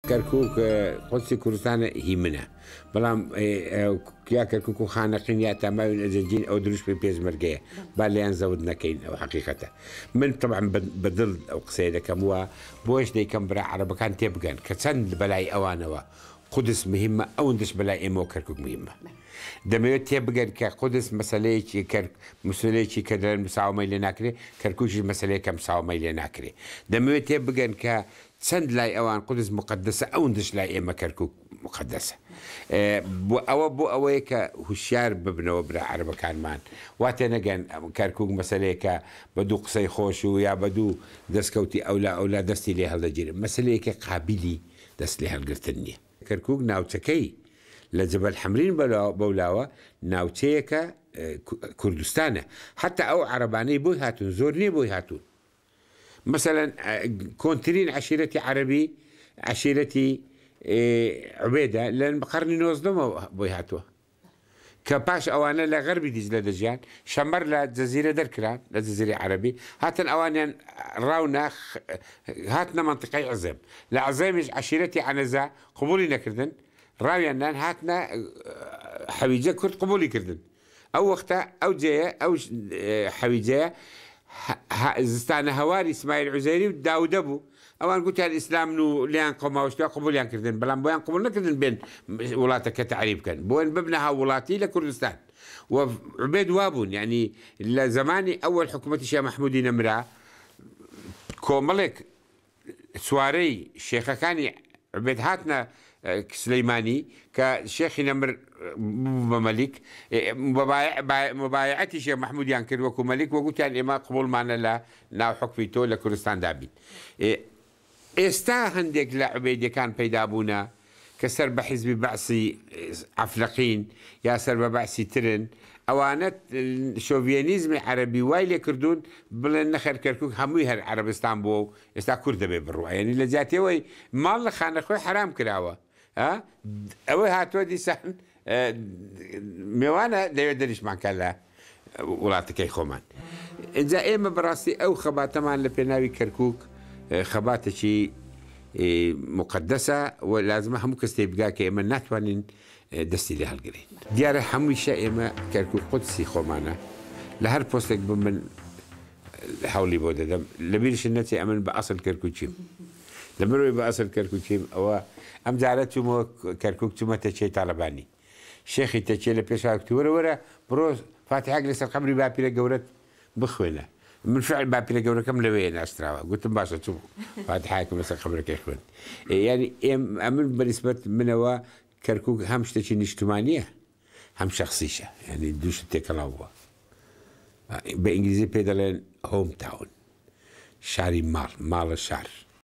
کەرکوک قودسی کوردستانە هی منە بەڵام یا کەرکوک و خانەقین یا تاماوین ئەجەنجین ئەو دروشمی پێشمەرگەیە با لێیان زەوت نەکەین ئەو حەقیقەتە من طبعا بە دڵ ئەو قسەیە دەکەم و بۆیش دەیکەم برا عەرەبەکان تێبگەن کە چەند بەلای ئەوانەوە قودس مهمە ئەوەندەش بەلای ئێمەوە کەرکوک مهمە دەمەوێت تێبگەن کە قودس مەسەلەیەکی کەر مسەلەیەکی کە دەڵێن مساوەمەی لێ ناکرێ کەرکوکیش مەسەلەیەکە مساوەمەی لێ ناکرێ دەمەوێت تێبگەن کە چەند لای ئەوان قودس موقەدەسە ئەوندش لای ئێمە کەرکوک موقەدەسە بۆ ئەوە بۆ ئەوەیە کە هوشیار ببنەوە برا عەرەبەکانمان وا تێنەگەن کەرکوک مەسەلەیەکە بە دوو قسەی خۆش و یا بە دوو دەستکەوتی ئەولا ئەولا دەستی لێ هەڵدەگیرێ مەسەلەیەکی قابیلی دەست لێ هەڵگرتن نیە. کەرکوک ناوچەکەی لە جەبەل حەمرین بەولاوە ناوچەیەکە کوردستانە حەتا ئەو عەرەبانەی بۆی هاتوون زۆر نیە بۆی هاتوون مەسەلەن کۆنترین عەشیرەتی عەرەبی عەشیرەتی عوبێدە لە قەرنی نۆزدەمەوە بۆی هاتووە کە پاش ئەوانە لە غەربی دیجلە دەژیان شەمەر لە جەزیرە دەرکران لە جەزیرەی عەرەبی هاتن ئەوانیان ڕاونا هاتنە مەنتیقەی عزێم لە عزێمیش عەشیرەتی عەنەزە قبوڵی نەکردن ڕاویان نان هاتنە حەویجە کورد قبوڵی کردن ئەو وەختە ئەو جێیە ئەو حەویجەیە زستانە هەواری سمایل عوزێری و داودە بوو ئەوان گوتیان ئیسلامن و لێیان قەوماوشتوە قبولیان کردن بەڵام بۆیان قبول نەکردن بێن وڵاتەکە تەعریب بکەن بۆیان ببنە هاووڵاتی لە کوردستان و عوبێد وابوون یعنی لە زەمانی ئەوەل حکوومەتی شێخ مەحموودی نەمرا کۆمەڵێک سوارەی شێخەکانی عوبێد هاتنە سلیمانی کە شێخی نەمر ببوو بە مەلیک مبایعەتی شێخ مەحمودیان کرد وەکو مەلیک وە گوتیان ئێمە قبوڵمانە لە ناو حوکمی تۆ لە کوردستاندا بین. ئێستا هەندێک لە عوبێدیەکان پەیدا بوونە کە سەر بە حیزبی بەعسی عەفلەقین یا سەر بە بەعسی ترن، ئەوانە شۆڤیەنیزمی عەرەبی وای لێ کردوون بڵێن نەخێر کەرکوک هەمووی هەر عەرەبستان بووە و ئێستا کورد دەبێ بڕوا یانی لە جیاتیەوەی ماڵ لە خانەخوێ حەرام کراوە ئەوەی هاتووە دیسان مێوانە دەوێت دەریشمان کە لە وڵاتەکەی خۆمان. ئینجا ئێمە بەڕاستی ئەو خەباتەمان لە پێناوی کەرکوک خەباتێکی موقەدەسە و لازمە هەموو کەس تێبگا کە ئێمە ناتوانین دەستی لێ هەڵگرین. دیارە هەموویشە ئێمە کەرکوک قودسی خۆمانە لە هەر پۆستێک بم من هەوڵی بۆ دەدەم لەبیرشت نەچێ ئەمن بە ئەسڵ کەرکوکیم لەبەرئەوەی بە ئەسڵ کەرکوکیم ئەوە ئەم جارە چوومەوە کەرکوک چوومە تەکیەی تاڵەبانی شێخی تەکیە لە پێشا کوتی وەرە وەرە بڕۆ فاتیحەک لەسەر قەبری باپیرە گەورەت بخوێنە من فعل باپیرە گەورەکەم لەوێیە ناشتراوە گوتم باشە چووم فاتیحایەکم لەسەر قەبرەکەی خوێند یانی ئێم ئەمن بە نیسبەت منەوە کەرکوک هەم شتێکی نیشتمانییە هەم شەخسیشە یانی دوو شت تێکەڵاو بووە بە ئینگلیزی پێ دەڵێن هۆم تاون شاری ماڵ ماڵە شار.